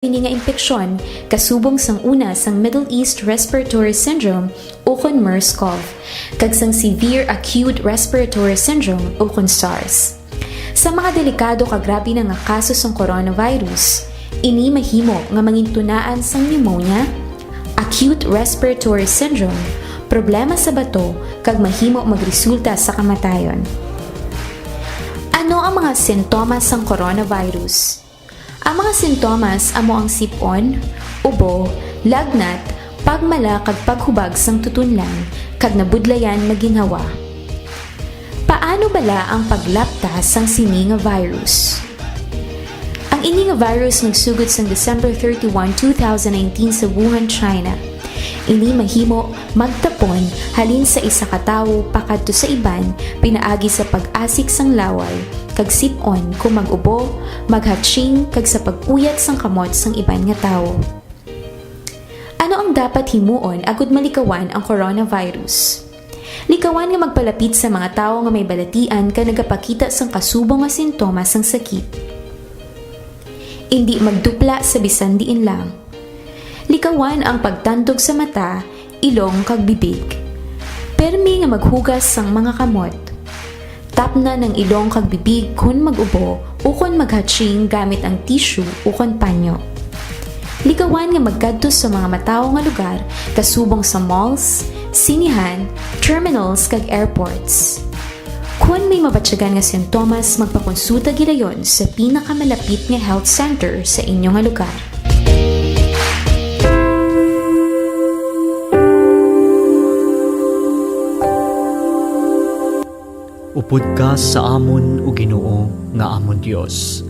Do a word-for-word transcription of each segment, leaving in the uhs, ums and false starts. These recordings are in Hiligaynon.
ini nga impeksyon kasubong sang una sang Middle East Respiratory Syndrome ukon MERS-CoV, kag sang Severe Acute Respiratory Syndrome ukon SARS. Sa mga delikado kag grabe na nga kaso sang coronavirus, ini mahimo nga mangintunaan sang pneumonia, acute respiratory syndrome, problema sa bato, kag mahimo magresulta sa kamatayon. Ano ang mga sintomas sang coronavirus? Ang mga sintomas amo ang sip-on, ubo, lagnat, pagmala kag paghubag sang tutunlan, kag nabudlayan nga ginhawa. Paano bala ang paglapta sang sini nga virus? Ang ini nga virus nagsugod sang December thirty-one, two thousand nineteen sa Wuhan, China. Ini mahimo magtapon halin sa isa ka tawo pakadto sa iban pinaagi sa pag-asik sang laway, kag sip-on kon mag-ubo, maghatching, kag sa pag-uyat sang kamot sang iban nga tawo. Ano ang dapat himuon agud malikawan ang coronavirus? Likawan nga magpalapit sa mga tawo nga may balatian kag nagapakita sang kasubong nga sintomas sang sakit. Indi magdupla sa bisan diin lang. Likawan ang pagtandog sa mata, ilong, kag bibig. Permi nga maghugas sang mga kamot. Tapna ang ilong kag bibig kon mag-ubo ukon maghatching gamit ang tissue ukon panyo. Likawan nga magkadto sa mga matawo nga lugar kasubong sa malls, sinihan, terminals, kag airports. Kon may mabatyagan nga sintomas, magpakonsulta gilayon sa pinakamalapit nga health center sa inyo nga lugar. Upod ka sa amon, O Ginoo, nga amon Dios,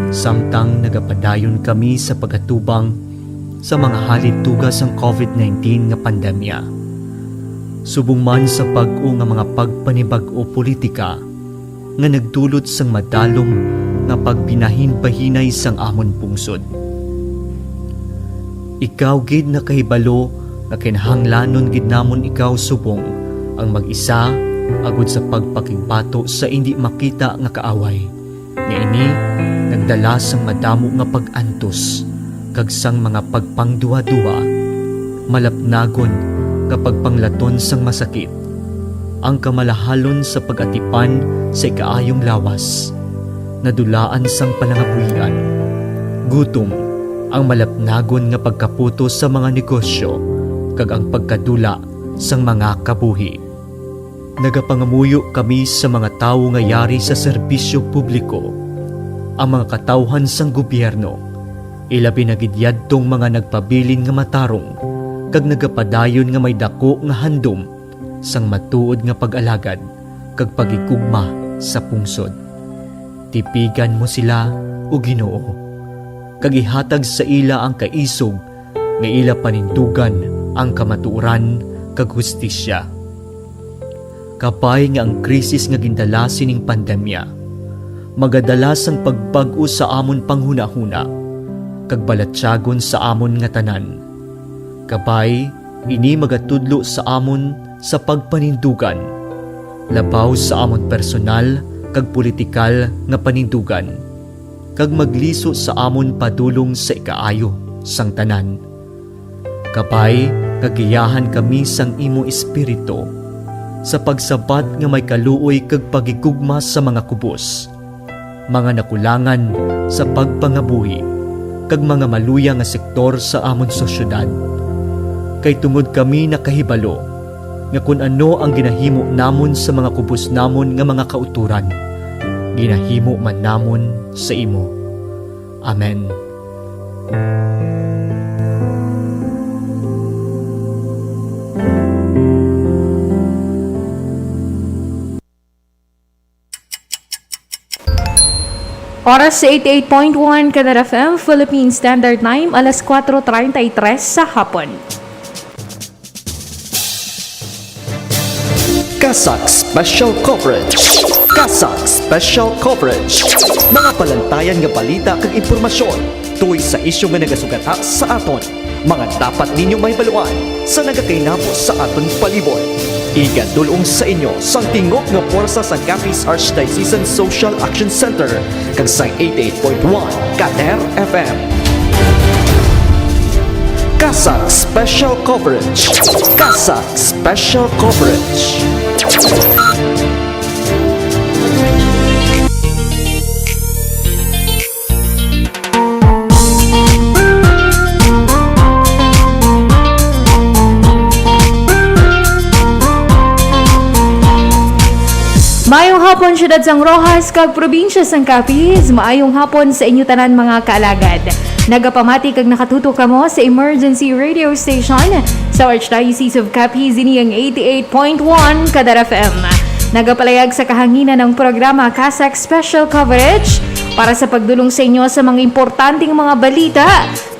samtang nagapadayon kami sa pag-atubang sa mga halituga sang covid nineteen nga pandemya, subong man sa bag-o nga mga pagpanibag-o politika nga nagdulot sang madalom nga pagbinahinbahinay sang amon pungsod. Ikaw gid nakahibalo nga kinahanglanon gid namon ikaw subong ang mag-isa agud sa pagpakigbato sa indi makita nga kaaway, nga ini nagdala sang madamo nga pag-antos kag sang mga pagpangduhaduha, malapnagon nga pagpanglaton sang masakit, ang kamalahalon sa pag-atipan sa ikaayong lawas, nadulaan sang palangabuhian, gutom, ang malapnagon nga pagkaputos sa mga negosyo, kag ang pagkadula sang mga kabuhi. Nagapangamuyo kami sa mga tawo nga yari sa serbisyo publiko, ang mga katawhan sang gobyerno, ilabi na gid yadtong mga nagpabilin nga matarong kag nagapadayon nga may daku nga handom sang matuod nga pag-alagad kag paghigugma sa pungsod. Tipigan mo sila, O Ginoo, kag ihatag sa ila ang kaisog nga ila panindugan ang kamatuoran kag hustisya. Kabay nga ang krisis nga gindala sining pandemya magadala sang pagbag-o sa amon panghunahuna kag balatyagon sa amon nga tanan. Kabay, ini magatudlo sa amon sa pagpanindugan, labaw sa amon personal kag politikal nga panindugan, kag magliso sa amon padulong sa ikaayo sang tanan. Kabay nga giyahan kami sang imo Espiritu sa pagsabat nga may kaluoy kag paghigugma sa mga kubos, mga nakulangan sa pagpangabuhi, kag mga maluya nga sektor sa amon sosyedad. Kay tungod kami nakahibalo nga kon ano ang ginahimo namon sa mga kubos namon nga mga kautoran, ginahimo man namon sa imo. Amen. Oras sa eighty-eight point one Canada F M, Philippine Standard Time, alas kuwatro treinta y tres sa hapon. CASAC Special Coverage. CASAC Special Coverage. Mga palantayan nga balita kag impormasyon tungod sa isyu nga nagasugata sa aton. Mga dapat ninyo mahibaluan sa nagakainabo sa aton palibot. Igadul-ong sa inyo sang tingog nga pwersa sang Capiz Archdiocesan Social Action Center kag sang eighty-eight point one Kader F M. CASAC Special Coverage. CASAC Special Coverage. Maayong hapon, siyudad sang Roxas kag probinsya sang Capiz. Maayong hapon sa inyo tanan, mga kaalagad. Nagapamati kag nakatutok kamo sa emergency radio station sa Archdiocese of Capiz, ini ang eighty-eight point one Kadar F M. Nagapalayag sa kahanginan ang programa CASAC Special Coverage para sa pagdulong sa inyo sa mga importanteng mga balita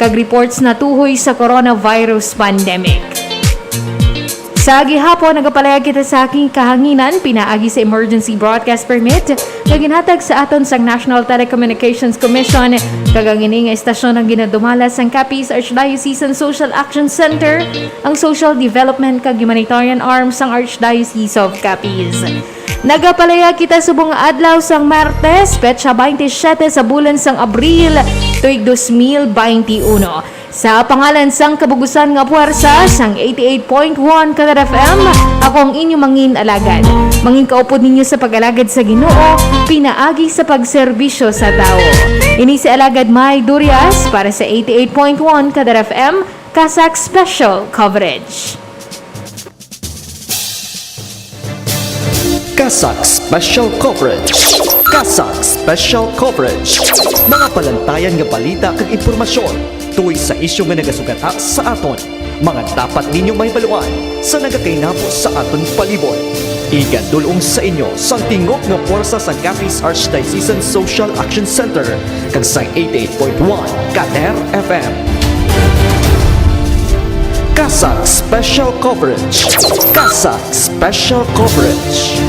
kag reports natuhoy sa coronavirus pandemic. Sa gihapon, nagapalayag kita sa aking kahanginan pinaagi sa emergency broadcast permit nga ginhatag sa aton sang National Telecommunications Commission, kag ang ini nga estasyon ang ginadumala sang Capiz Archdiocesan Social Action Center, ang social development kag humanitarian arm sang Archdiocese of Capiz. Nagapalayag kita subong nga adlaw sang Martes, petsa twenty-seven sa bulan sang Abril, tuig dos mil twenty-one. Sa pangalan sang kabugusan nga puwersa sang eighty-eight point one Kadar F M, ako ang inyo mangin alagad. Mangin kaupod ninyo sa pag-alagad sa Ginoo, pinaagi sa pagserbisyo sa tawo. Ini si Alagad May Durias para sa eighty-eight point one Kadar F M, CASAC Special Coverage. CASAC Special Coverage. CASAC Special Coverage. Mga palantayan nga balita kag impormasyon tuhoy sa isyu nga nagasugata sa aton. Mga dapat ninyo mahibaluan sa nagakainabo sa aton palibot. Igadulong sa inyo sang tingog nga puwersa sang Capiz Archdiocesan Social Action Center kag sa eighty-eight point one Kader F M. CASAC Special Coverage. CASAC Special Coverage.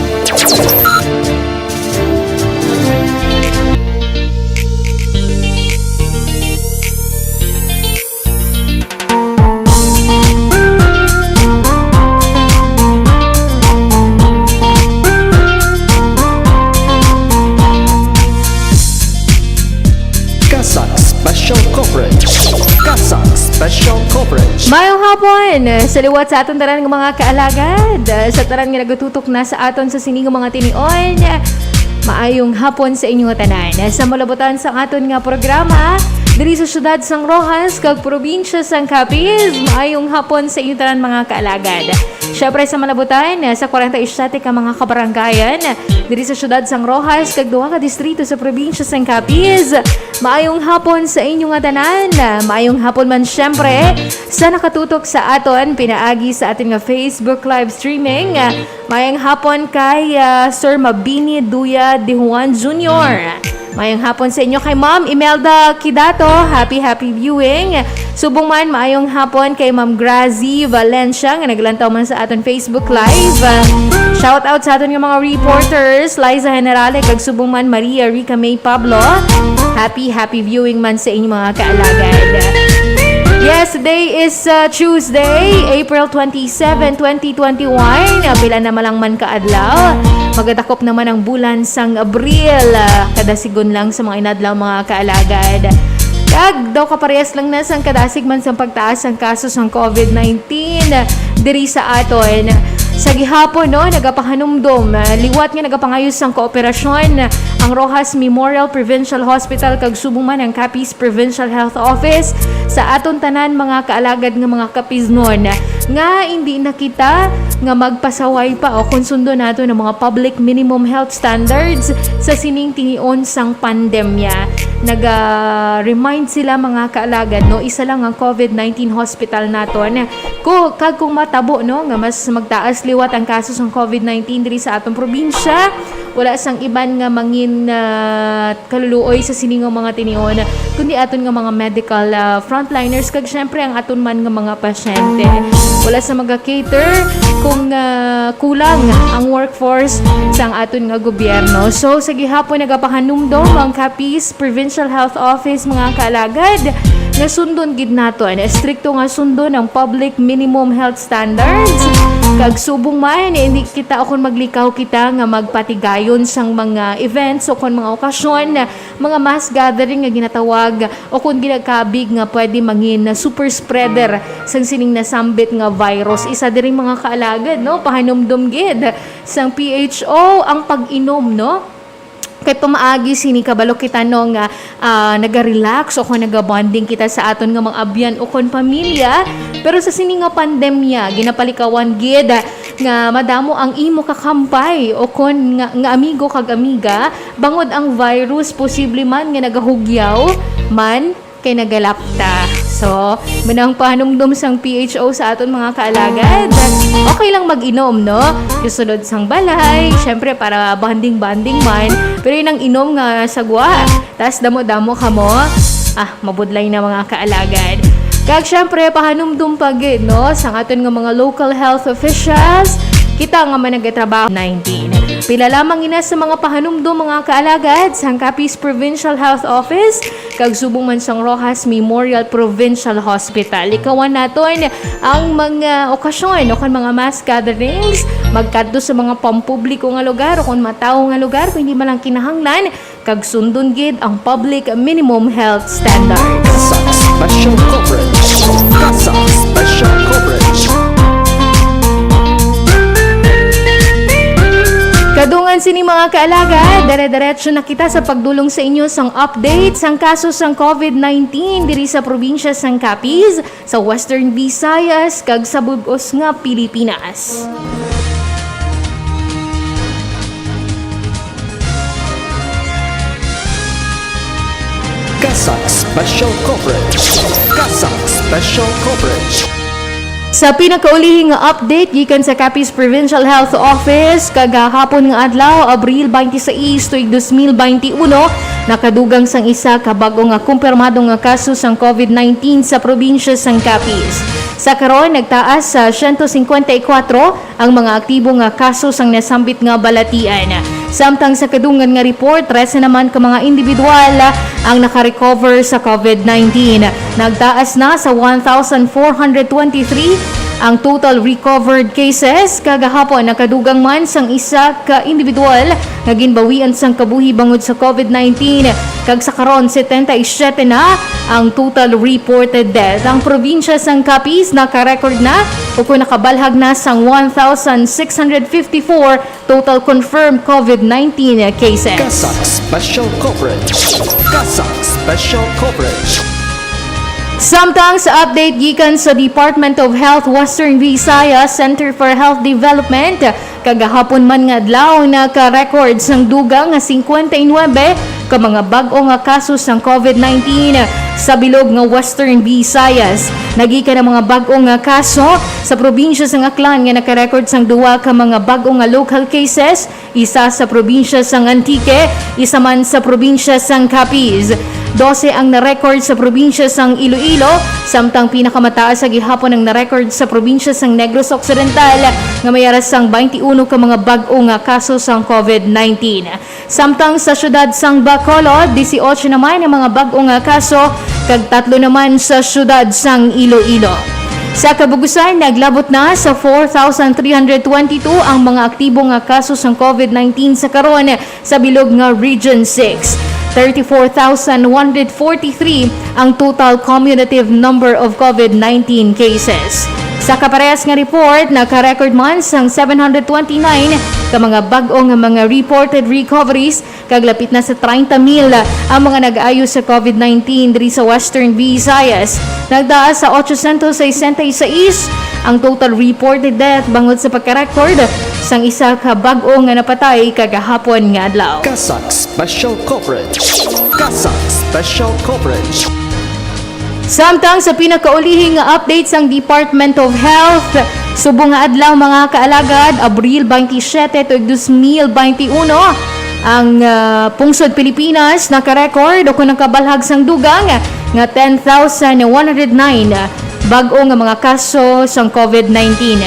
CASAC Special Coverage. CASAC Special Coverage. Mayong hapon sa liwat sa aton tanan nga mga kaalagad, sa tanan nga nagatutok na sa aton sa sini nga mga tinion. Maayong hapon sa inyo tanan. Sa malabutan sa aton nga programa, diri sa siyudad sang Roxas kag probinsya sang Capiz, maayong hapon sa inyo tanan mga kaalagad. Syempre sa malabutan, sa kwarenta y siyete ka mga kabarangayan, diri sa siyudad sang Roxas kag duha ka distrito sa probinsya sang Capiz, maayong hapon sa inyo nga tanan. Maayong hapon man syempre sa nakatutok sa aton pinaagi sa aton nga Facebook live streaming. Maayong hapon kay, ah, Sir Mabini Duya de Juan Junior. Maayong hapon sa inyo kay Ma'am Imelda Kidato. Happy, happy viewing. Subong man, maayong hapon kay Ma'am Grazi Valencia nga naglantaw man sa aton Facebook Live. Shout out sa aton nga mga reporters, Liza Generale, kag subong man Maria Rica May Pablo. Happy, happy viewing man sa inyo mga kaalagad. Yes, today is, uh, Tuesday, April twenty-seven, twenty twenty-one. Pila na man lang man ka adlaw. Magadakop naman ang bulan sang Abril. Ah, kadasigon lang sa mga inadlaw, mga kaalagad. Kag daw kaparehas lang na sang kadasig man sang pagtaas sang kaso sang COVID nineteen diri sa aton. Sa gihapon, no, nagapahanumdom, ah, liwat nga nagapangayo sang kooperasyon ang Roxas Memorial Provincial Hospital kag subong man ang Capiz Provincial Health Office sa aton tanan, mga kaalagad nga mga Capiznon, nga hindi na kita nga magpasaway pa o kon sundon nato ang mga public minimum health standards sa sining tinion sang pandemya. Naga-remind sila, mga kaalagad, no, isa lang ang COVID nineteen hospital naton. Ko, kag kung matabo, no, nga mas magtaas liwat ang kaso sang COVID nineteen diri sa aton probinsya, wala sang iban nga mangin, ah, kaluluoy sa sini nga mga tinion, kundi aton nga mga medical, ah, frontliners, kag syempre ang aton man nga mga pasyente. Wala sa maga-cater kung, ah, kulang ang workforce sang aton nga gobyerno. So, sa gihapon nagapahanumdom ang Capiz Provincial Health Office, mga kaalagad, nga sundon gid naton, estrikto nga sundon ang public minimum health standards. Kag subong man, hindi kita o kung maglikaw kita nga magpatigayon sang mga events o kung mga okasyon, mga mass gathering nga ginatawag o kung ginakabig nga pwede mangin na super spreader sang sining nasambit nga virus. Isa diri, mga kaalagad, no, pahanumdom gid sang P H O ang pag-inom, no? Kay pamaagi sini, kabalo kita, no, nga, ah, naga-relax o kung naga-bonding kita sa aton nga mga abyan o kung pamilya. Pero sa sini nga pandemya, ginapalikawan gid nga madamo ang imo kakampay o kung nga, nga amigo kag amiga, bangod ang virus posible man nga nagahugyaw man kay nagalapta. So, manang panumdom sang P H O sa aton mga kaalagad. Okay lang mag-inom, no? Kasunod sang balay, syempre para bonding-bonding man. Pero yun ang inom nga sagwa, tas damo-damo ka mo. Ah, mabudlay na, mga kaalagad. Kag syempre, pahanumdom pa gid, no, sang aton nga mga local health officials, kita nga man nagatrabaho nineteen. Pila lamang ina sa mga pahanumdom, mga kaalagad, sang Capiz Provincial Health Office, kag subong man sang Roxas Memorial Provincial Hospital. Likawan naton ang mga okasyon o kon mga mass gatherings, magkadto sa mga pampubliko nga lugar o kon matawo nga lugar, kung hindi man lang kinahanglan, kag sundon gid ang public minimum health standards. CASAC Special Coverage. CASAC Special Coverage. Kadungan sini, mga kaalagad, dire-diretso na kita sa pagdulong sa inyo sang update sang kaso sang covid nineteen diri sa probinsya sang Capiz, sa Western Visayas, kag sa bug-os nga Pilipinas. CASAC Special Coverage. CASAC Special Coverage. Sa pinakaulihi nga update gikan sa Capiz Provincial Health Office, kagahapon nga adlaw, Abril twenty-six, tuig dos mil benti uno, nakadugang sang isa ka bag-o nga kumpirmado nga kaso sang covid nineteen sa probinsya sang Capiz. Sa karon, nagtaas sa siyento singkwenta y kuwatro ang mga aktibo nga kaso sang nasambit nga balatian. Samtang sa kadungan nga report, trese naman ka mga individual ang nakarecover sa covid nineteen. Nagtaas na sa one thousand four hundred twenty-three ang total recovered cases. Kagahapon, nakadugang man sang isa ka individual nga ginbawian sang kabuhi bangod sa covid nineteen, kag sa karon, setenta y siyete na ang total reported death. Ang probinsya sang Capiz naka-record na o kung nakabalhag na sang one thousand six hundred fifty-four total confirmed covid nineteen cases. CASAC Special Coverage. CASAC Special Coverage. Samtang sa update gikan sa Department of Health Western Visayas Center for Health Development, kagahapon man nga adlaw, naka-record sang dugang nga singkwenta y nuwebe ka mga bag-o nga kaso sang covid nineteen sa bilog nga Western Visayas. Nagikan ang mga bag-o nga kaso sa probinsya sang Aklan nga naka-record sang duwa ka mga bag-o nga local cases, isa sa probinsya sang Antique, isa man sa probinsya sang Capiz. Dose ang na-record sa probinsya sang Iloilo, samtang pinakamataas sa gihapon ang na-record sa probinsya sang Negros Occidental, nga may ara sang twenty-one ka mga bag-o nga kaso sang covid nineteen. Samtang sa siyudad sang Bacolod, dieciocho naman ang mga bag-o nga kaso, kag tatlo naman sa siyudad sang Iloilo. Sa kabugusan, naglabot na sa four thousand three hundred twenty-two ang mga aktibo nga kaso sang covid nineteen sa karon sa bilog nga Region six. Thirty-four thousand one hundred forty-three ang total cumulative number of covid nineteen cases. Sa kaparehas nga report, naka-record man sang seven hundred twenty-nine ka mga bag-o nga mga reported recoveries, kag lapit na sa treinta mil ang mga nag-ayo sa covid nineteen diri sa Western Visayas. Nagtaas sa ochocientos sesenta y seis ang total reported death bangod sa pagka-record sang isa ka bag-o nga napatay kagahapon nga adlaw. CASAC Special Coverage. CASAC Special Coverage. Samtang sa pinakaulihi nga update sang Department of Health, subong nga adlaw, mga kaalagad, Abril twenty-seven, tuig dos mil twenty-one, ang, ah, pungsod Pilipinas naka-record o kung nakabalhag sang dugang nga ten thousand one hundred nine bag-o nga mga kaso sang covid nineteen.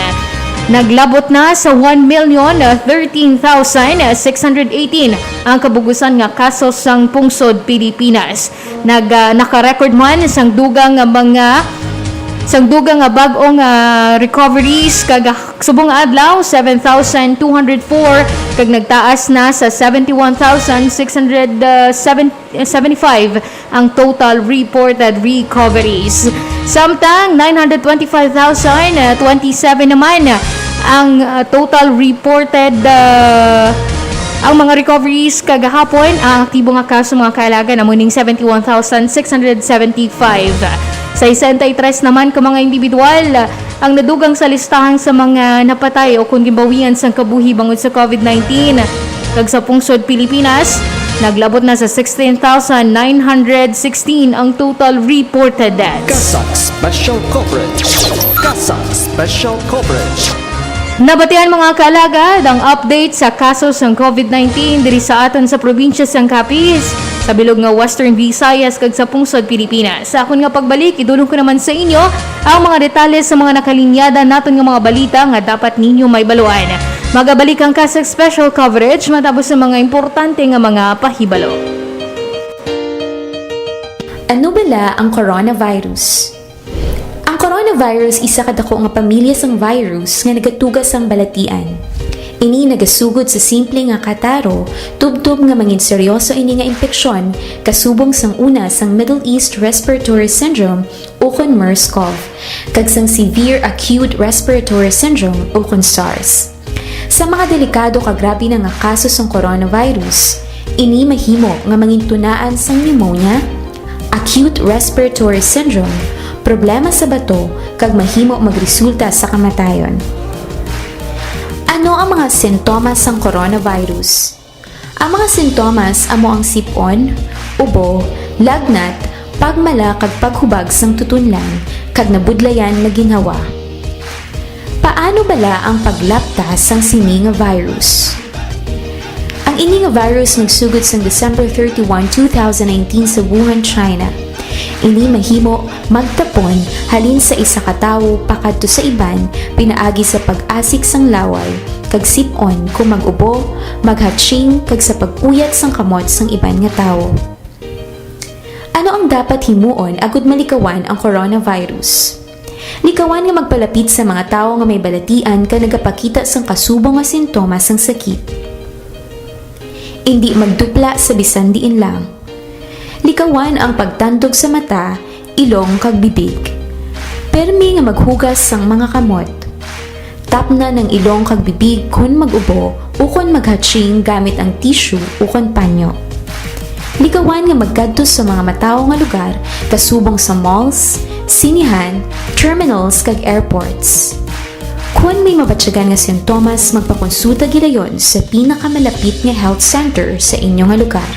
Naglabot na sa one million thirteen thousand six hundred eighteen ang kabugusan nga kaso sang pungsod Pilipinas. Nag, ah, naka-record man sang dugang nga mga, sang dugang nga bag-ong, ah, recoveries kag subong nga adlaw, seven thousand two hundred four, kag nagtaas na sa seventy-one thousand six hundred seventy-five ang total reported recoveries. Samtang nine hundred twenty-five thousand twenty-seven naman ang, uh, total reported, uh, ang mga recoveries kagahapon. Ang aktibo nga kaso, mga kaalaga, amo ning seventy-one thousand six hundred seventy-five. Sesenta y tres naman ka mga individual ang nadugang sa listahan sa mga napatay o kon ginbawian sang kabuhi bangod sa covid nineteen. Kag sa pungsod Pilipinas, naglabot na sa sixteen thousand nine hundred sixteen ang total reported deaths. CASAC Special Coverage. CASAC Special Coverage. Nabatian, mga kaalagad, ang update sa kaso sang covid nineteen diri sa aton sa probinsya sang Capiz, sa bilog nga Western Visayas kag sa pungsod Pilipinas. Sa akon nga pagbalik, idulong ko naman sa inyo ang mga detalye sa mga nakalinyada naton nga mga balita nga dapat ninyo maibaluan. Magabalik ang CASAC Special Coverage matapos sa mga importante nga mga pahibalo. Ano bala ang coronavirus? Ang coronavirus isa ka dako nga pamilya sang virus nga nagatuga sang balatian. Ini nagasugod sa simple nga kataro, tubtob nga mangin seryoso ini nga impeksyon, kasubong sang una sang Middle East Respiratory Syndrome ukon MERS-CoV, kag sang Severe Acute Respiratory Syndrome ukon SARS. Sa mga delikado kag grabe na nga kaso sang coronavirus, ini mahimo nga mangintunaan sang pneumonia, acute respiratory syndrome, problema sa bato, kag mahimo magresulta sa kamatayon. Ano ang mga sintomas sang coronavirus? Ang mga sintomas amo ang sip-on, ubo, lagnat, pagmala kag paghubag sang tutunlan, kag nabudlayan nga ginhawa. Paano bala ang paglapta sang sini nga virus? Ang ini nga virus nagsugod sang December thirty-one, two thousand nineteen sa Wuhan, China. Ini mahimo magtapon halin sa isa ka tawo pakadto sa iban pinaagi sa pag-asik sang laway kag sip-on kon mag-ubo, maghatching kag sa pag-uyat sang kamot sang iban nga tawo. Ano ang dapat himuon agud malikawan ang coronavirus? Likawan nga magpalapit sa mga tawo nga may balatian kag nagapakita sang kasubong nga sintomas sang sakit. Indi magdupla sa bisan diin lang. Likawan ang pagtandog sa mata, ilong, kag bibig. Permi nga maghugas sang mga kamot. Tapnan ang ilong kag bibig kon mag-ubo ukon maghatching gamit ang tissue ukon panyo. Likawan nga magkadto sa mga matawo nga lugar, kasubong sa malls, sinehan, terminals, kag airports. Kon may mabatyagan nga sintomas, magpakonsulta gilayon sa pinakamalapit nga health center sa inyo nga lugar.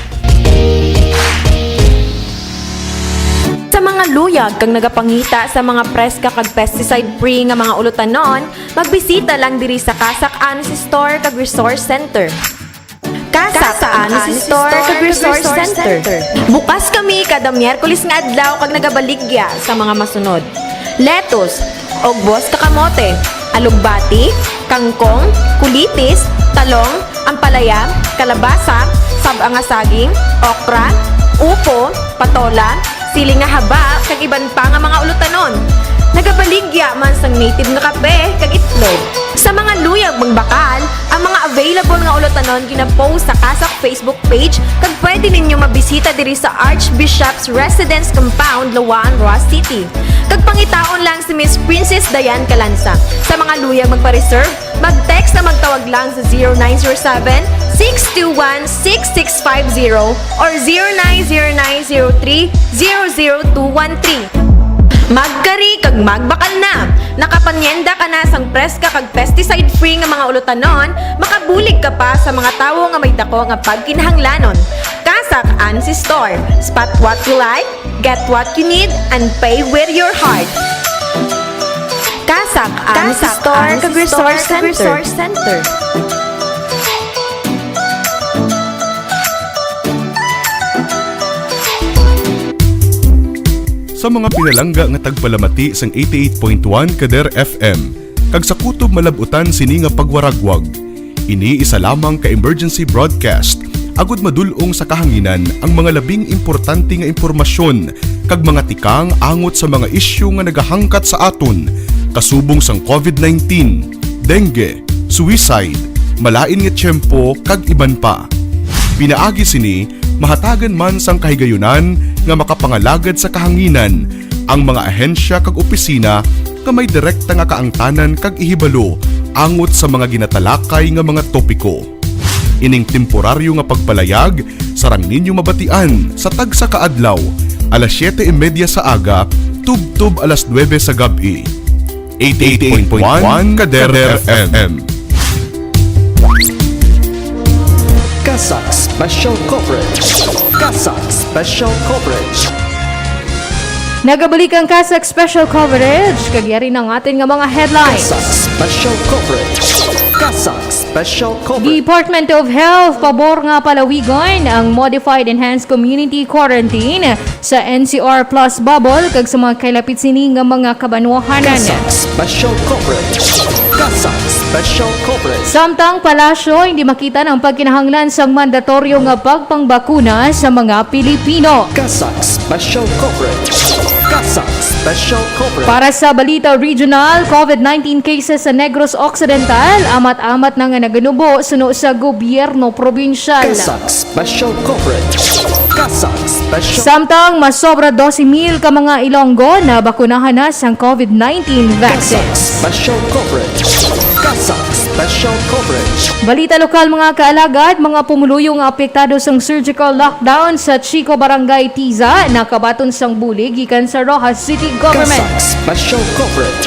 Sa mga luyag kag nagapangita sa mga preska kag pesticide-free nga mga ulutanon, magbisita lang diri sa CASAC Honest Store kag Resource Center. CASAC Honest Store kag Resource Center. Bukas kami kada Miyerkules nga adlaw kag nagabaligya sa mga masunod: lettuce, ugbos ka kamote, alugbati, kangkong, kulitis, talong, ampalaya, kalabasa, sab-a nga saging, okra, upo, patola, siling nga haba, kag iban pa nga mga ulutanon. Nagabaligya man sang native nga kape kag itlog. Sa mga luyag magbakal, ang mga available nga ulutanon gina-post sa CASAC Facebook page, kag pwede ninyo mabisita diri sa Archbishop's Residence Compound, Laua-an, Roxas City. Kag pangitaon lang si Miss Princess Diane Calanza. Sa mga luyag magpa-reserve, mag-text na magtawag lang sa zero nine zero seven, six two one, six six five zero or zero nine zero nine zero three, zero zero two one three. Magkari kag magbakal na! Nakapanyenda ka na sang preska kag pesticide-free nga mga ulutanon, makabulig ka pa sa mga tawo nga may dako nga pagkinahanglanon. CASAC Honest Store. Spot what you like, get what you need, and pay with your heart. CASAC Honest Store kag Resource Center. Sa mga pinalangga nga tagpalamati sang eighty-eight point one Kader F M, kag sa kutob malab-utan sini nga pagwaragwag. Ini isa lamang ka emergency broadcast, agud madul-ong sa kahanginan ang mga labing importante nga impormasyon kag mga tikang angot sa mga isyu nga nagahangkat sa aton, kasubong sang covid nineteen, dengue, suicide, malain nga tiyempo, kag iban pa. Pinaagi sini, mahatagan man sang kahigayunan nga makapangalagad sa kahanginan ang mga ahensya kag opisina nga may direkta nga kaangtanan kag ihibalo angot sa mga ginatalakay nga mga topiko. Ining temporaryo nga pagpalayag sarang ninyo mabatian sa tagsa ka adlaw, alas siyete y media sa aga tubtob alas nuebe sa gab-i. Eighty-eight point one Kader F M. CASAC Special Coverage. CASAC Special Coverage. Nagabalik ang CASAC Special Coverage, kag yari na ang aton nga mga headlines. CASAC Special Coverage. CASAC Special Coverage. Department of Health, pabor nga palawigon ang Modified Enhanced Community Quarantine sa N C R Plus Bubble kag sa mga kailapit sini nga mga kabanwahanan. CASAC Special Coverage. CASAC Special Coverage. Samtang palasyo, hindi makita ang pagkinahanglan sang mandatoryo nga pagpangbakuna sa mga Pilipino. CASAC Special Coverage. CASAC Special Coverage. Para sa balita regional, covid nineteen cases sa Negros Occidental, amat-amat na nga naganubo suno sa gobyerno probinsyal. CASAC Special Coverage. CASAC Special. Samtang masobra dose mil ka mga Ilonggo nabakunahan na sang covid nineteen vaccines. CASAC Special Coverage. CASAC Special Coverage. Balita lokal, mga kaalagad, mga pumuluyo nga apektado sang surgical lockdown sa Chico Barangay Tiza nakabaton sang bulig gikan sa Roxas City Government. CASAC Special Coverage.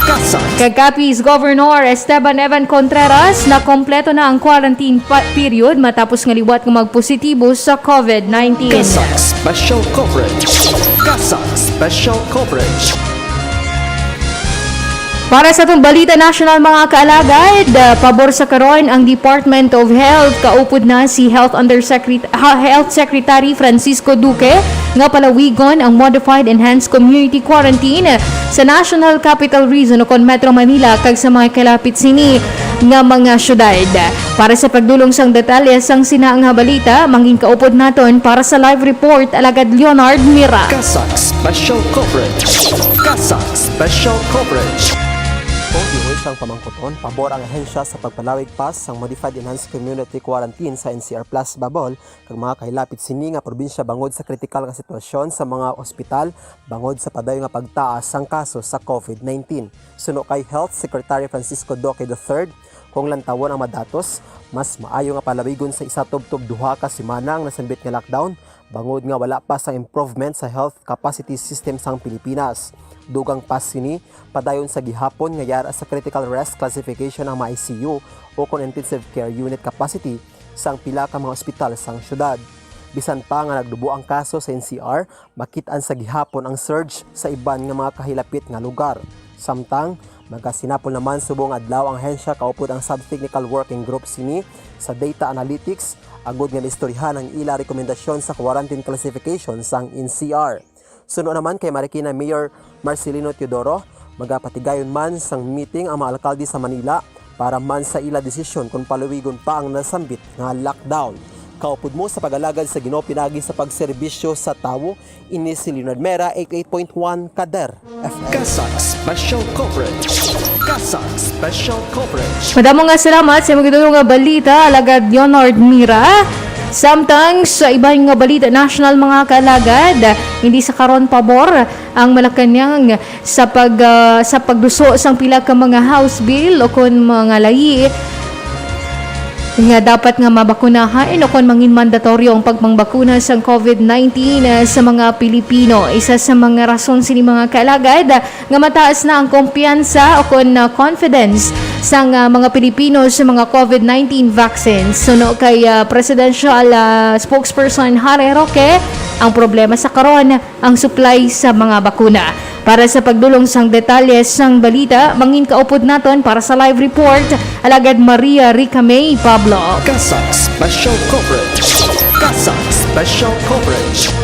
CASAC. Kag Capiz Governor Esteban Evan Contreras, nakompleto na ang quarantine pa- period matapos nga liwat nga magpositibo sa covid nineteen. CASAC Special Coverage. CASAC Special Coverage. Para sa atong balita national, mga kaalagad, ah, pabor sa karon ang Department of Health. Kaupod na si Health Undersecret- ha- Health Secretary Francisco Duque nga palawigon ang Modified Enhanced Community Quarantine sa National Capital Region o kon Metro Manila kag sa mga kalapit sini nga mga syudad. Para sa pagdulong sang detalye sang sina nga balita, mangin kaupod naton para sa live report, Alagad Leonard Mira. CASAC Special Coverage. CASAC Special Coverage. Kung diin sang pamangkuton, pabor ang ahensya sa pagpalawig pa sang Modified Enhanced Community Quarantine sa N C R Plus Babol kag mga kahilapit sini nga probinsya bangod sa kritikal nga sitwasyon sa mga ospital bangod sa padayon nga pagtaas sang kaso sa covid nineteen. Suno kay Health Secretary Francisco Duque the third, kung lantawon ang mga datos, mas maayo nga palawigon sa isa tubtob duha ka semana ang nasambit nga lockdown, bangod nga wala pa sang improvement sa health capacity system sang Pilipinas. Dugang pa sini, padayon sa gihapon nga yara sa critical risk classification ang mga I C U o kon intensive care unit capacity sang pila ka mga ospital sang syudad. Bisan pa nga nagdubo ang kaso sa N C R, makit-an sa gihapon ang surge sa iban nga mga kahilapit nga lugar. Samtang, magasinapol naman subong adlaw ang ahensya kaupod ang Sub-Technical Working Group sini sa data analytics agud nga maistoryahan ang ila rekomendasyon sa quarantine classification sang N C R. Suno naman kay Marikina Mayor Marcelino Teodoro, magapatigayon man sang meeting ang mga alkalde sa Manila para man sa ila desisyon kon paluwigon pa ang nasambit nga lockdown. Kaupod mo sa pag-alagad sa Ginoo pinagi sa pagserbisyo sa tawo, ini si Leonard Mera, eighty-eight point one Kader F M. CASAC Special Coverage. CASAC Special Coverage. Madamo nga salamat sa imong gitudlo nga balita, Alagad Leonard Mira. Samtang sa iban nga balita national, mga kaalagad, hindi sa karon pabor ang Malacañang sa pag, ah, sa pagduso sang pila ka mga House Bill o kon mga layi nga dapat nga mabakunahan o kon mangin mandatoryo ang pagpangbakuna sang covid nineteen, ah, sa mga Pilipino. Isa sa mga rason sini, mga kaalagad, nga mataas na ang kumpiyansa o kon, ah, confidence sang, ah, mga Pilipino sa mga covid nineteen vaccines. Suno kay, ah, Presidential, ah, Spokesperson Harry Roque, ang problema sa karon ang supply sa mga bakuna. Para sa pagdulong sang detalye sang balita, mangin kaupod naton para sa live report, Alagad Maria Rica May Pablo. CASAC Special Coverage. CASAC Special Coverage.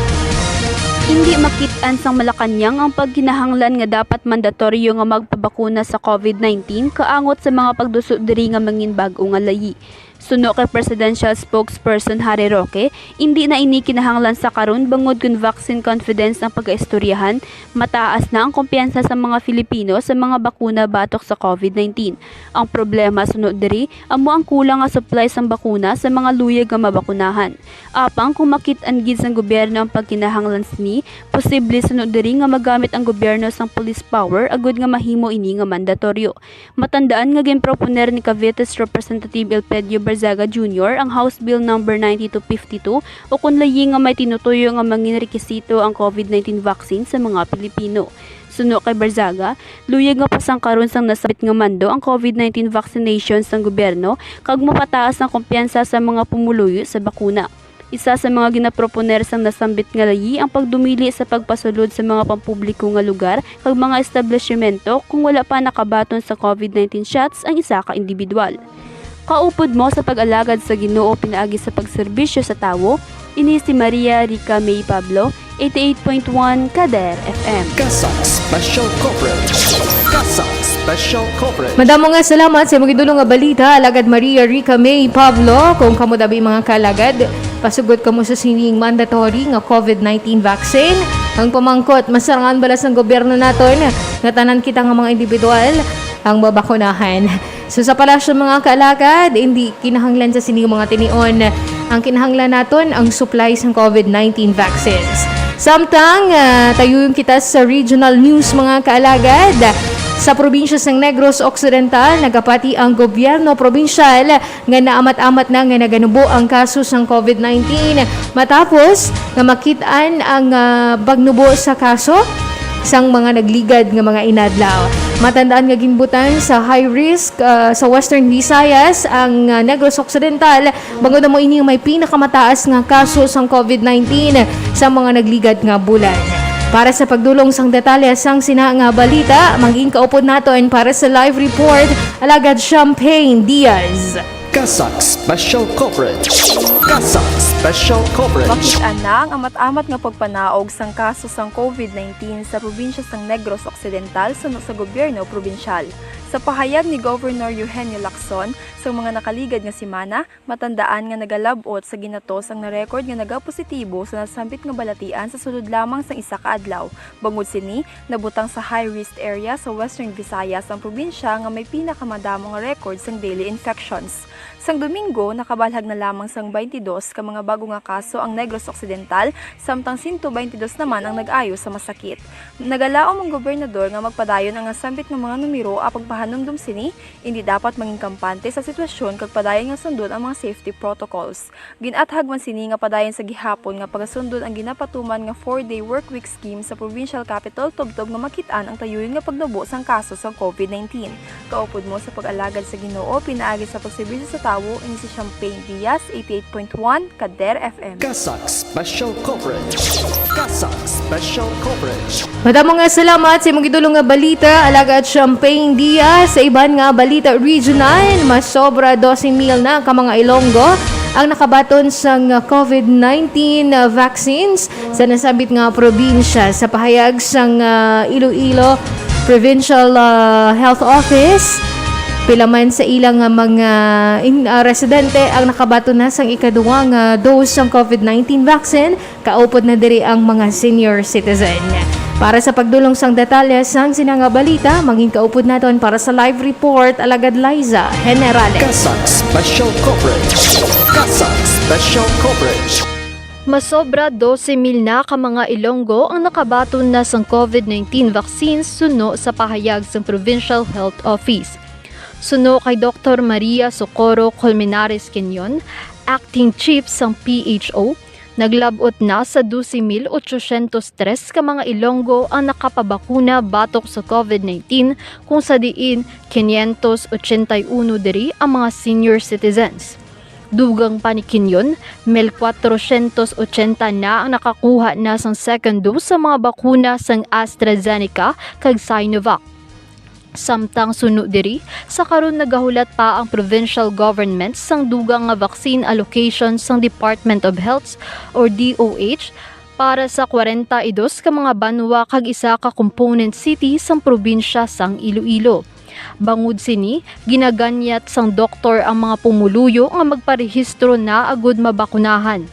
Indi makit-an sang Malacañang ang pagkinahanglan nga dapat mandatoryo nga magpabakuna sa COVID nineteen kaangot sa mga pagduso diri nga mangin bag-o nga layi. Suno kay Presidential Spokesperson Harry Roque, indi na ini kinahanglan sa karon bangod kon vaccine confidence ang pagaistoryahan, mataas na ang kumpiyansa sa mga Filipino sa mga bakuna batok sa COVID nineteen. Ang problema suno diri amo ang kulang nga supply sang bakuna sa mga luyag nga mabakunahan. Apang kung makit-an gid sang gobyerno ang pagkinahanglan sini, posible suno diri nga magamit ang gobyerno sang police power agud nga mahimo ini nga mandatoryo. Matandaan nga ginproponer ni Cavete's Representative Elpidio Barzaga Junior ang House Bill Number ninety-two fifty-two, ukon layi nga may tinutuyo nga mangin rekisito ang COVID nineteen vaccine sa mga Pilipino. Suno kay Barzaga, luyag nga pasangkaron sang nasambit nga mando ang COVID nineteen vaccination sang gobyerno kag mapataas ang kumpiyansa sa mga pumuluyo sa bakuna. Isa sa mga ginaproponer sang nasambit nga layi ang pagdumili sa pagpasulod sa mga pampubliko nga lugar kag mga establisyemento kung wala pa nakabaton sa COVID nineteen shots ang isa ka individual. Kaupod mo sa pag-alagad sa Ginoo pinaagi sa pagserbisyo sa tawo, ini si Maria Rica May Pablo, eighty-eight point one Kader F M. CASAC Special Coverage. CASAC Special Coverage. Madamo nga salamat sa imong idulong nga balita, Alagad Maria Rica May Pablo. Kung kamo dabi, mga kaalagad, pasugot kamo sa sining mandatory nga COVID nineteen vaccine. Ang pamangkot, masarangan bala sang gobyerno naton nga tanan kita nga mga individual ang mabakunahan? So, sa palasyo, mga kaalagad, hindi kinahanglan sa sining mga tinion. Ang kinahanglan naton ang supply sang COVID nineteen vaccines. Samtang, ah, tayuyon kita sa regional news, mga kaalagad. Sa probinsya sang Negros Occidental, nagapati ang gobyerno probinsyal nga naamat-amat na nga naganubo ang kaso sang COVID nineteen matapos nga makit-an ang, ah, pagnubo sa kaso sang mga nagligad nga mga inadlaw. Matandaan nga ginbutang sa high risk, ah, sa Western Visayas ang, ah, Negros Occidental, bangod amo ini may pinakamataas nga kaso sang COVID nineteen sa mga nagligad nga bulan. Para sa pagdulong sang detalye sang sina nga balita, mangin kaupod naton para sa live report, Alagad Champagne Diaz. CASAC Special Coverage. CASAC Special Coverage. Makit-an na ang amat-amat nga pagpanaog sang kaso sang COVID nineteen sa probinsya sang Negros Occidental suno sa gobyerno probinsyal. Sa pahayag ni Governor Eugenio Lacson, sa mga nakaligad nga semana, matandaan nga nagalab-ot sa ginatos ang na-record nga nagapositibo sa nasambit nga balatian sa sulod lamang sang isa ka adlaw. Bangod sini, nabutang sa high-risk area sa Western Visayas ang probinsya nga may pinakamadamo nga record sang daily infections. Sang Domingo, nakabalhag na lamang sang twenty-two ka mga bago nga kaso ang Negros Occidental, samtang sento twenty-two naman ang nag-ayo sa masakit. Nagalaom ang gobernador nga magpadayon ang nasambit nga mga numero apang pahanumdom sini, indi dapat mangin kampante sa sitwasyon kag padayon nga sundon ang mga safety protocols. Gin-athag man sini nga padayon sa gihapon nga pagasundon ang ginapatuman nga four-day workweek scheme sa provincial capital tubtob nga makit-an ang tayuyon nga pagnubo sang kaso sang COVID nineteen. Kaupod mo sa pag-alagad sa Ginoo pinaagi sa pagserbisyo sa tawo, ini si Champagne Diaz, eighty-eight point one Kader F M. CASAC Special Coverage. CASAC Special Coverage. Madamo nga salamat sa imong gidulong nga balita, Alagad Champagne Diaz. Sa iban nga balita regional, masobra dose mil na ka mga Ilonggo ang nakabaton sang COVID nineteen vaccines sa nasambit nga probinsya. Sa pahayag sang, ah, Iloilo Provincial, ah, Health Office, pila man sa ila nga mga in-, ah, residente ang nakabaton na sang ikaduwa nga dose sang COVID nineteen vaccine, kaupod na diri ang mga senior citizen. Para sa pagdulong sang detalye sang sina nga balita, mangin kaupod naton para sa live report, Alagad Liza Generales. CASAC Special Coverage. CASAC Special Coverage. Masobra dose mil na ka mga Ilonggo ang nakabaton na sang COVID nineteen vaccine suno sa pahayag sang Provincial Health Office. Suno kay Doktor Maria Socorro Colmenares Quinion, Acting Chief sang P H O, naglab-ot na sa dose mil ochocientos tres ka mga Ilonggo ang nakapabakuna batok sa COVID nineteen, kung sa diin quinientos ochenta y uno diri ang mga senior citizens. Dugang pa ni Quinion, mil kwatrocientos ochenta na ang nakakuha na sang second dose sa mga bakuna sang AstraZeneca kag Sinovac. Samtang suno diri, sa karon nagahulat pa ang provincial government sang dugang nga vaccine allocation sang Department of Health or D O H para sa kwarenta y dos ka mga banwa kag isa ka component city sang probinsya sang Iloilo. Bangod sini, ginaganyat sang doktor ang mga pumuluyo nga magparehistro na agud mabakunahan.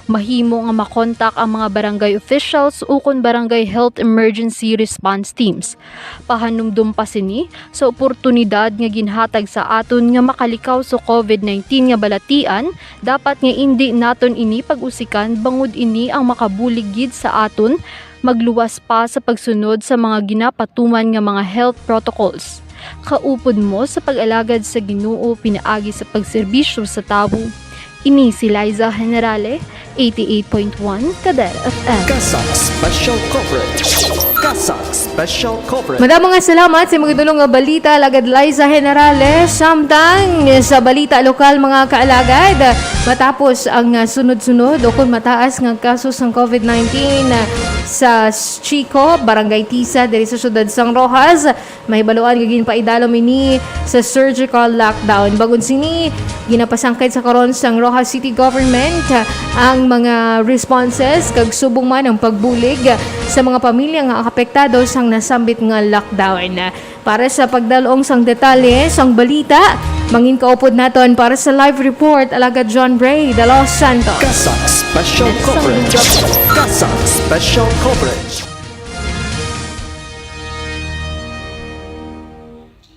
Mahimo nga makontak ang mga barangay officials ukon barangay health emergency response teams. Pahanumdom pa sini, sa oportunidad nga ginhatag sa aton nga makalikaw sa covid nineteen nga balatian, dapat nga indi naton ini pag-usikan, bangod ini ang makabulig gid sa aton magluwas pa sa pagsunod sa mga ginapatuman nga mga health protocols. Kaupod mo sa pag-alagad sa Ginoo pinaagi sa pagserbisyo sa tawo. Ini si Liza Generale, eighty-eight point one Kader F M. CASAC Special Coverage. CASAC Special Coverage. Madamo nga salamat sa mga dulong nga balita, Alagad Liza Generale. Samtang sa balita lokal, mga kaalagad, matapos ang, ah, sunod-sunod o kung mataas nga kaso sang covid nineteen, ah, sa Chico, Barangay Tisa, diri sa siyudad sang Roxas, mahibaluan nga ginpaidalom ini sa surgical lockdown. Bangod sini, ginapasangkad sa karon sang Roxas City Government ang mga responses kag subong man ang pagbulig sa mga pamilya nga apektado sang nasambit nga lockdown. Para sa pagdalong sang detalye sang balita, mangin kaupod naton para sa live report, Alagad John Ray de los Santos. CASAC Special Coverage. CASAC Special Coverage.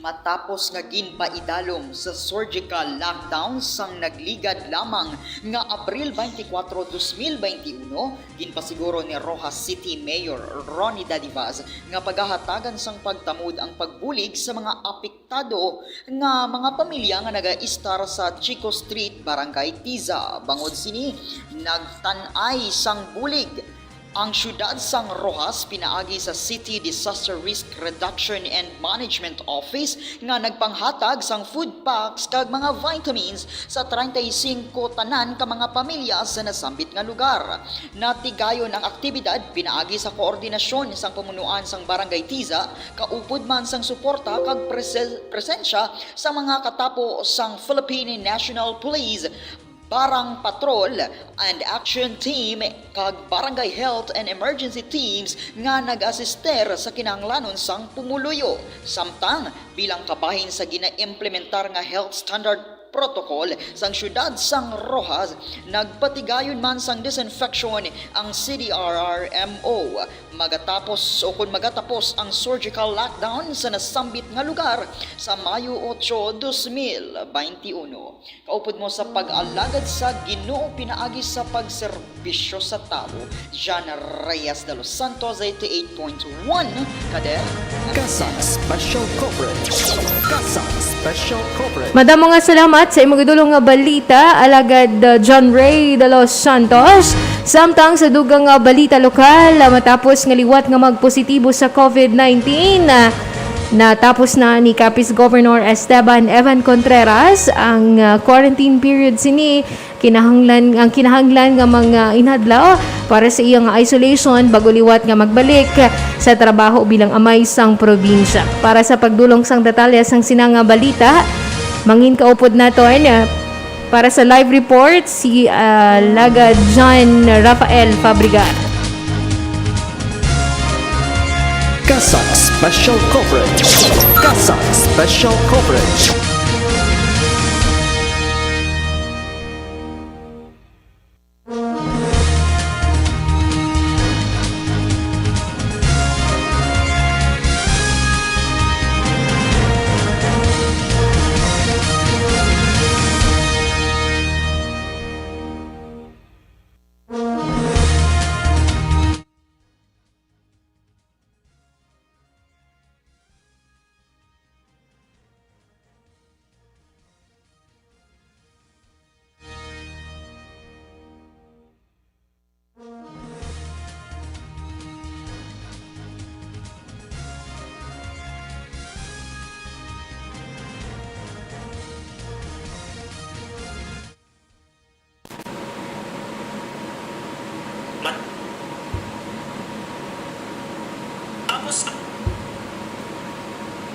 Matapos nga ginpaidalom sa surgical lockdown sang nagligad lamang nga Abril twenty-four, dos mil twenty-one, ginpasiguro ni Roxas City Mayor Ronnie Dadivaz nga pagahatagan sang pagtamod ang pagbulig sa mga apektado nga mga pamilya nga nagaistar sa Chico Street, Barangay Tiza. Bangod sini, nagtan-ay sang bulig ang siyudad sang Roxas pinaagi sa City Disaster Risk Reduction and Management Office nga nagpanghatag sang food packs kag mga vitamins sa treinta y cinco tanan ka mga pamilya sa nasambit nga lugar. Natigayon ang aktibidad pinaagi sa koordinasyon sang pamunuan sang Barangay Tiza, kaupod man sang suporta kag prese-, presensya sa mga katapo sang Philippine National Police, Barang Patrol and Action Team, kag Barangay Health and Emergency Teams nga nag-asister sa kinahanglanon sang pumuluyo. Samtang, bilang kabahin sa ginaimplementar nga health standard protocol sang siyudad sang Roxas, nagpatigayon man sang disinfection ang C D R R M O. Magatapos o kon magatapos ang surgical lockdown sa nasambit nga lugar sa Mayo otso, dos mil beintiuno. Kaupod mo sa pag-alagad sa Ginoo pinaagi sa pagserbisyo sa tawo, John Reyes de los Santos, eighty-eight point one, Kader. CASAC Special Coverage. CASAC Special Coverage. Madamo nga salamat sa imong idulong nga balita, Alagad, uh, John Ray de los Santos. Samtang sa dugang nga balita lokal, uh, matapos nga liwat nga magpositibo sa covid nineteen, uh, natapos na ni Capiz Governor Esteban Evan Contreras ang, uh, quarantine period sini. Kinahanglan, ang kinahanglan nga mga inadlaw para sa iya nga isolation bago liwat nga magbalik sa trabaho bilang amay sang probinsya. Para sa pagdulong sang detalye sang sina nga balita, mangin kaupod naton, ah, para sa live report si, ah, Alagad John Rafael Fabregat. CASAC Special Coverage. CASAC Special Coverage. Mat-, tapos,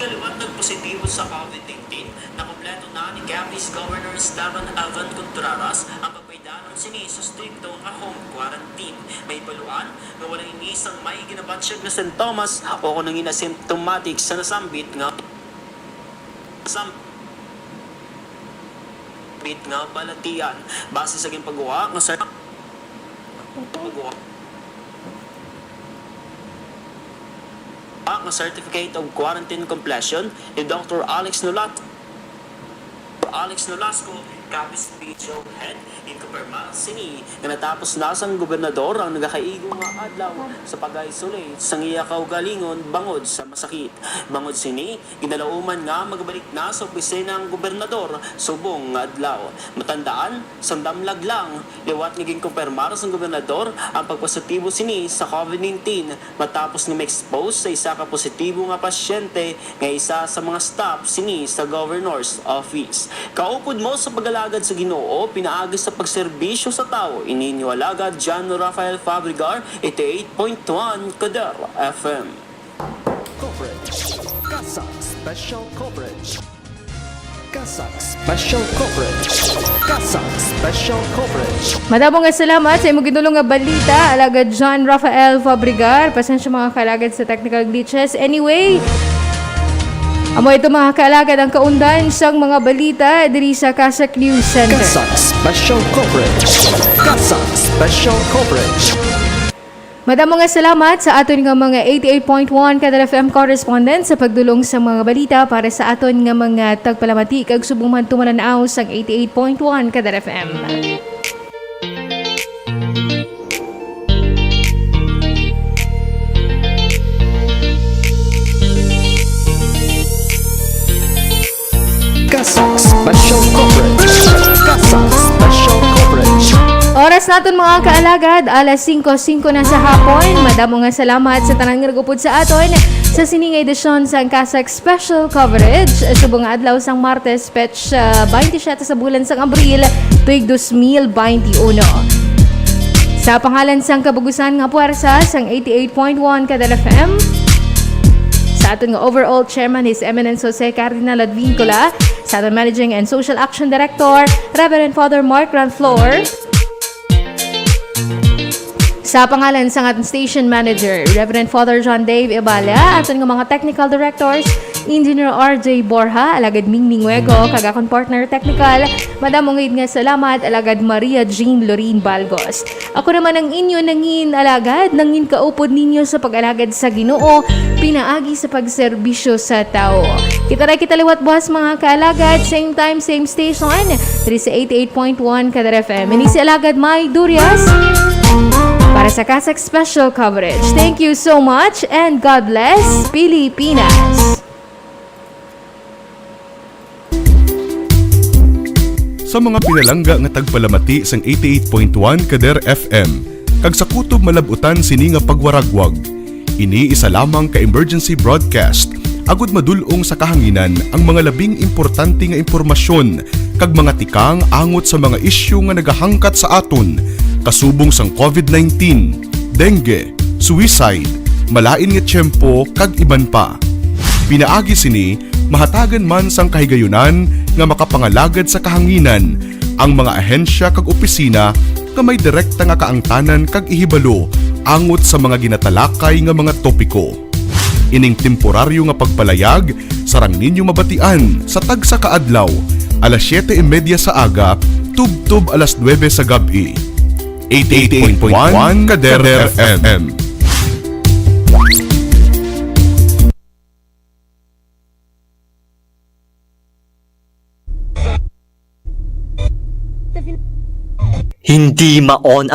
kaliwat nagpositibo sa covid nineteen, nakumpleto na ni Capiz Governor Esteban Evan Contreras ang pagpaidalom Sini sa strikto nga home quarantine. May baluan nga wala ini sang may ginabatyag nga sintomas o kon nangin asymptomatic sa nasambit nga sambit nga balatian. Base sa ginpagawa nga sa paggawa nga Certificate of Quarantine Completion ni Doctor Alex Nolat, Alex Nolasco, Capiz Region Head, ginkumpirma sini nga natapos na sang gobernador ang nagakaigo nga adlaw sa pag-isolate sang iya kaugalingon bangod sa masakit. Bangod sini, ginalauman nga magabalik na sa opisina ang gobernador subong nga adlaw. Matandaan, sang damlag lang, liwat nga ginkumpirmar sang gobernador ang pagpositibo sini sa COVID nineteen matapos nga ma-expose sa isa ka positibo nga pasyente nga isa sa mga staff sini sa governor's office. Kaupod mo sa pag-alagad sa Ginoo pinaagi sa pagserbisyo sa tawo, ini inyo alagad John Rafael Fabregar, eighty-eight point one Kader F M. Coverage. CASAC Special Coverage. CASAC Special Coverage. CASAC Special Coverage. Madamo nga salamat sa imo ginulong nga balita, Alagad John Rafael Fabregar. Pasensya, mga kaalagad, sa technical glitches. Anyway, amo ito, mga kaalagad, ang kaundan sang mga balita diri sa CASAC News Center. CASAC Special Coverage. CASAC Special Coverage. Madamo nga salamat sa aton nga mga eighty-eight point one Kader F M correspondent sa pagdulong sa mga balita para sa aton nga mga tagpalamati kag subong man tumalan-aw sang eighty-eight point one Kader F M. CASAC Special Coverage. CASAC Special Coverage. Oras naton, mga kaalagad, alas singko singko na sa hapon. Madamo nga salamat sa tanan nga nag-upod sa aton sa sini nga edisyon sang CASAC Special Coverage. Subong nga adlaw sang Martes, petsa twenty-seven sa bulan sang Abril, tuig dos mil twenty-uno. Sa pangalan sang kabugusan nga puwersa sang eighty-eight point one Kader F M, sa aton nga overall chairman, His Eminence Jose Cardinal Advincula, sa aton Managing and Social Action Director, Reverend Father Mark Ranflor, sa pangalan sang aton station manager, Reverend Father John Dave Ibala, aton nga mga technical directors, Engineer R J Borja, Alagad Ming Minguego, kag akon partner technical, madamo gid nga salamat, Alagad Maria Jean Lorraine Balgos. Ako naman ang inyo nangin alagad, nangin kaupod ninyo sa pag-alagad sa Ginoo, pinaagi sa pagserbisyo sa tawo. Kita ra kita liwat buwas, mga kaalagad, same time, same station, diri sa eighty-eight point one Kader F M. Ini si Alagad May Durias para sa CASAC Special Coverage. Thank you so much and God bless, Pilipinas! Sa mga pinalangga nga tagpalamati sang eighty-eight point one Kader F M, kag sa kutob malab-utan sini nga pagwaragwag, ini isa lamang ka emergency broadcast, agud madul-ong sa kahanginan ang mga labing importante nga impormasyon kag mga tikang angot sa mga isyu nga nagahangkat sa aton, kasubong sang COVID nineteen, dengue, suicide, malain nga tiyempo, kag iban pa. Pinaagi sini, mahatagan man sang kahigayunan nga makapangalagad sa kahanginan ang mga ahensya kag opisina nga may direkta nga kaangtanan kag ihibalo angot sa mga ginatalakay nga mga topiko. Ining temporaryo nga pagpalayag sarang ninyo mabatian sa tagsa ka adlaw, alas siyete y media sa aga tubtob alas nuwebe sa gab-i. Eighty-eight point one Kader F M. Hindi ma-on